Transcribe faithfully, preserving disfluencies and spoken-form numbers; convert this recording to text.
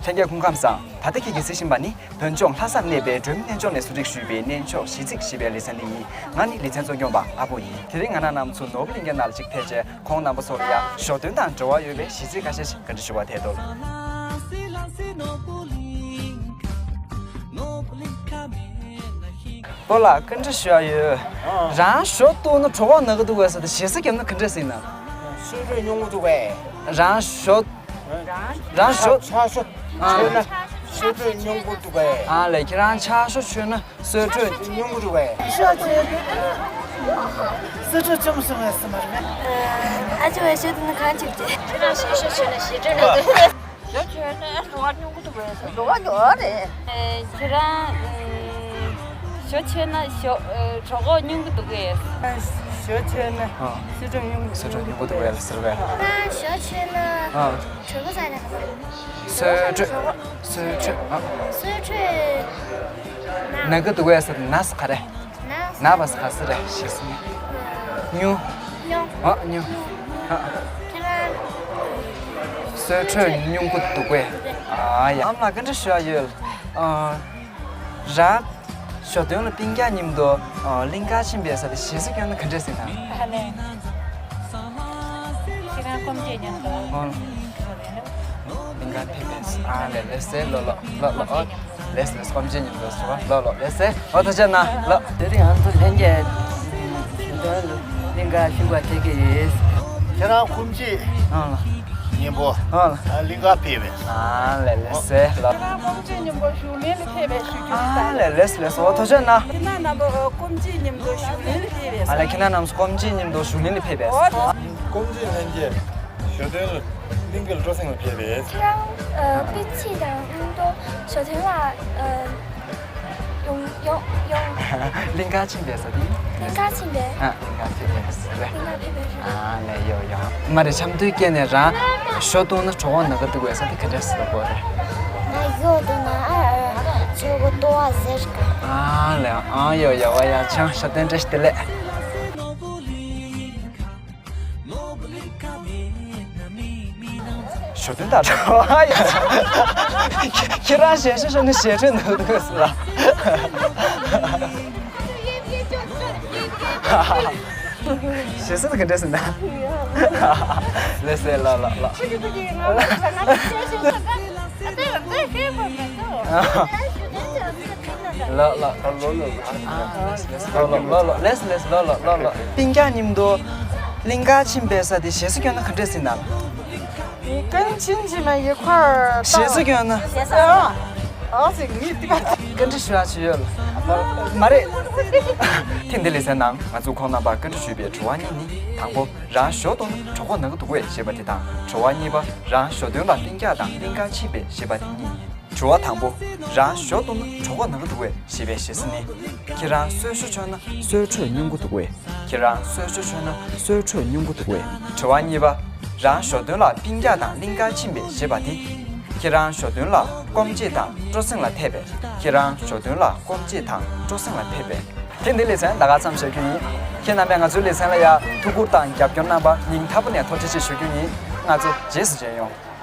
ལྷན་རྒྱས་སྐུ་ཁམས་བཟང་། ད་ལྟ་ཁྱེད་ཀྱིས་གཟིགས་བཞིན་པ་ནི་བོད་ལྗོངས་ལྷ་སར་གནས་པའི་སྒྲོལ་མའི་གནས་མཆོག་ནས་གསོལ་རས་ཞུས་པའི་གནས་མཆོག་གཞིས་རྩེ་ཞེས་པའི་ལེ་ཚན་འདི་ཡིན། ང་ནི་ལེ་ཚན་གཙོ་སྐྱོང་པ་ཨ་པོ་ཡིན། དེ་རིང་ང་རང་རྣམ་ཚོ་ནོར་བུ་གླིང་ཁའི་ནང་ལ་གཅིག་ཕེབས་རྗེས། ཁོང་རྣམ་པ་ཚོ་ལ་ཡང་ཞོ་སྟོན་དང་འབྲེལ་བ་ཡོད་པའི་གཞིས་རྩིས་ཁ་ཤས་ཤིག་བཀའ་འདྲི་ཞུ་བར་ཐད་དོ། པོ་ལགས་བཀའ་འདྲི་ཞུ་ཡ་ཡོད། ཨ། རང་ཞོ་བཏུང་ན་གྲོད་ཁོག་ན་གི་འདུག་གས་ཟེར་ཏེ་ཞེ་ས་བརྒྱབ་ན་ག་འདྲས་ཟེར་ན། སོས་དྲོད་ཉུང་གི་འདུག་གས། རང་ཞོ། རང་ཞོ། ཆ་ཞོ། ཨ། མཆོད་ན་སོས་དྲོད་ཉུང་གི་འདུག་གས། ཨ་ལས་ཁྱེད་རང་ཆ་ཞོ་མཆོད་ན། སོས་དྲོད་ཉུང་གི་འདུག་གས། ཤོ་ཆེ། སོས་དྲོད་ཅུང་སོང་བས་སུ་མར་མེད། ཨ་ཅོ་བས་ཤོ་དུ་ནི་གང་ཅིག་ཅེ། ཁྱེད་རང་ཤོ་ཤོ་མཆོད་ན་ཞེ་དྲོད་ན་དུ། ཞོ་མཆོད་ན་གྲོད་ཁོག་ཉུང་གི་འདུག་གས། གྲོད་ཁོག་ཉུང་རེད། ཁྱེད་རང་ཞོ་མཆོད་ན་ཞོ་གྲོད་ཁོག་ཉུང་གི་འདུག་གས། ཞོ་མཆོད་ན་ཨ། སོས་དྲོད་ཉུང་སོས་དྲོད་ཉུང་གི་འདུག་གས་ཟེར་བས། ང་ཞོ་མཆོད་ན་ཨ། གྲོད་ཁོག་ཟ་ན། སོས་དྲོད། སོས་དྲོད། ཨ། སོས་དྲོད། ན་གི་འདུག་གས་ཟེར་ན་ཟེར་ག་རེ། ན་ཟེར་ག་ཟེར་རེ་ཞེས་ཟེར་ན། ཉུང་། ཉུང་། ཨ་ཉུང་། ཨ། ཁྱེད་རང་། སོས་དྲོད་ཉུང་གི་འདུག་གས། ཨ་ཡ། ཨ་མ་ལགས་བཀའ་འདྲི་ཞུ་ཡ་ཡོད། ཨ། རང་། ཞོ་སྟོན་ལ་སྤུན་ཀྱག་མཉམ་དུ་གླིང་ག་ཕྱིན་པའི་ས་དེ་ཞེ་ས་སྐྱོན་ན་ག་འདྲས་ཟེར་ན། ཨ་ནི། ཁྱེད་རང་སྐོམ་ཆེ་མཉམ་དུ་ཨོ། གླིང་ག་ཕེབས་པས། ཨ་ལས་ལས་སེ་ལོ་ལོ་ལོ་ལོ་ཨོ། ལས་ལས་སྐོམ་ཆེ་མཉམ་དུ་སོ་ལོ་ལོ་ལས་སེ་ཨོ་ཐུགས་རྗེ་གནང་ལོ། དེ་རིང་ང་ཚོ་ལྷན་རྒྱས་ཞོ་སྟོན་ལ་གླིང་ག་ཕྱིན་པ་དེ་གི་ཡིན། ཁྱེད་རང་སྐོམ་ཆེ་ཨ་ལ། མཉམ་པོ། ཨ། གླིང་ག་ཕེབས་པས། ཨ་ལས་ལས་སེ་ལོ། ཁྱེད་རང་སྐོམ་ཆེ་མཉམ་པོ་ཞུ་ལེན་ལ་ཕེབས་པའི་ཞུ་རྒྱུ་ཨ་ལས་ལས་ལས་སོ་ཐུགས་རྗེ་གནང་། ཁྱེད་རང་རྣམ་པ་སྐོམ་ཆེ་མཉམ་དུ་ཞུ་ལེན་ལ་ཕེབས་པས། ཨ་ལས་ཁྱེད་རང་རྣམས་སྐོམ་ཆེ་མཉམ་དུ་ཞུ་ལེན་ལ་ཕེབས་པས། ཨོ། སྐོམ་ཆེ་ལྷན་རྒྱས་ཞོ་སྟོན་ལ་གླིང་ག་ལ་སྤྲོ་གསེང་ལ་ཕེབས་པས། ཁྱེད་རང་སྤུན་མཆེད་དང་མཉམ་དུ་ཞོ་སྟོན་ལ། ཡོང་ཡོང་ཡོང་། གླིང་ག་ཕྱིན་པའི་ས་དེ། གླིང་ག་ཕྱིན་པའི། ཨ་གླིང་ག་ཕེབས་པའི་ས་རེད། གླིང་ག་ཕེབས་པའི་ས། ཨ་ལས་ཡོ་ཡོ། མ་རེད་འཆམ་མཐུན་སྐྱེས་ནས་རང་ཞོ་བཏུང་ན་གྲོད་ཁོག་ན་གི་འདུག་པའི་ས་དེ་ག་འདྲས་སུ་གོ་རེད། ང་ཞོ་བཏུང་ན་ཨ་ཨ་ཅོ་གོ་ཏོ་བ་ཟེར་གི། ཨ་ལས་ཨ་ཡོ་ཡོ་བ་ཡ་ཆང་ཤ་བསྟན་བཀྲ་ཤིས་བདེ་ལེགས། ཞོ་སྟོན་དང་འགྲོ་བ་ཡ། ཁྱེད་རང་ཞེ་ཞེ་ཞོ་ནི་ཞེ་ཁྲོད་འདུག་འདུག་ཟེར་ལ། ཞེ་སེ་ག་འདྲས་ཟེར་ན། ལེ་སེ་ལ་ལ་ལ། ལ་ལ་ལ་ལ་ལ། ལོ་ལོ་ལོ་ལོ་ལེས་ལེས་ལོ་ལོ་ལོ་ལོ། སྤུན་ཀྱག་མཉམ་དུ་གླིང་ག་ཕྱིན་པའི་ས་དེ་ཞེ་སུ་སྐྱོན་ན་ག་འདྲས་ཟིན་ན། 你跟亲戚们一块儿到 ཞེ་སུ་སྐྱོན་ན། ཞེ་ས། ཨ་ཟིག་ངའི་ཏི་ཀ་བཀའ་འདྲི་ཞུ་ཡ་ཅི་ཡོད་ལ། མ་རེད། ཐེངས་འདི་ལེ་ཚན་ནང་ང་ཚོས་ཁོང་རྣམ་པར་བཀའ་འདྲི་ཞུས་པའི་དྲི་བ་གཉིས་ནི། དང་པོ། རང་ཞོ་བཏུང་ན་གྲོད་ཁོག་ན་གི་འདུག་གས་ཞེས་པ་དེ་དང་། དྲི་བ་གཉིས་པ། རང་ཞོ་སྟོན་ལ་སྤུན་ཀྱག་དང་གླིང་ག་ཕྱིན་པས་ཞེས་པ་དེ་གཉིས་ཡིན། དྲི་བ་དང་པོ། རང་ཞོ་བཏུང་ན་གྲོད་ཁོག་ན་གི་འདུག་གས་ཞེས་པའི་ཞེ་ས་ནི། ཁྱེད་རང་སོས་ཞོ་མཆོད་ན་སོས་དྲོད་ཉུང་གི་འདུག་གས། ཁྱེད་རང་སོས་ཞོ་མཆོད་ན་སོས་དྲོད་ཉུང་གི་འདུག་གས། དྲི་བ་གཉིས་པ། རང་ཞོ་སྟོན་ལ་སྤུན་ཀྱག་དང་གླིང་ག་ཕྱིན་པས་ཞེས་པ་དེ། ཁྱེད་རང་ཞོ་སྟོན་ལ་སྐོམ་བྱེད་དང་སྤྲོ་གསེང་ལ་ཕེབས་པས། ཁྱེད་རང་ཞོ་སྟོན་ལ་སྐོམ་བྱེད་དང་སྤྲོ་གསེང་ལ་ཕེབས་པས། ཐེངས་འདིའི་ལེ་ཚན་ད་ག་ཙམ་བྱ་རྒྱུ་ཡིན། ཁྱེད་རྣམ་པས་ང་ཚོའི་ལེ་ཚན་ལ་ཡ་ཐུགས་ཁུར་དང་རྒྱབ་སྐྱོར་གནང་བར་སྙིང་ཐག་པ་ནས་ཐུགས་རྗེ་ཆེ་ཞུ་རྒྱུ་ཡིན། ང་ཚོ་རྗེས་སུ་མཇལ་ཡོང་།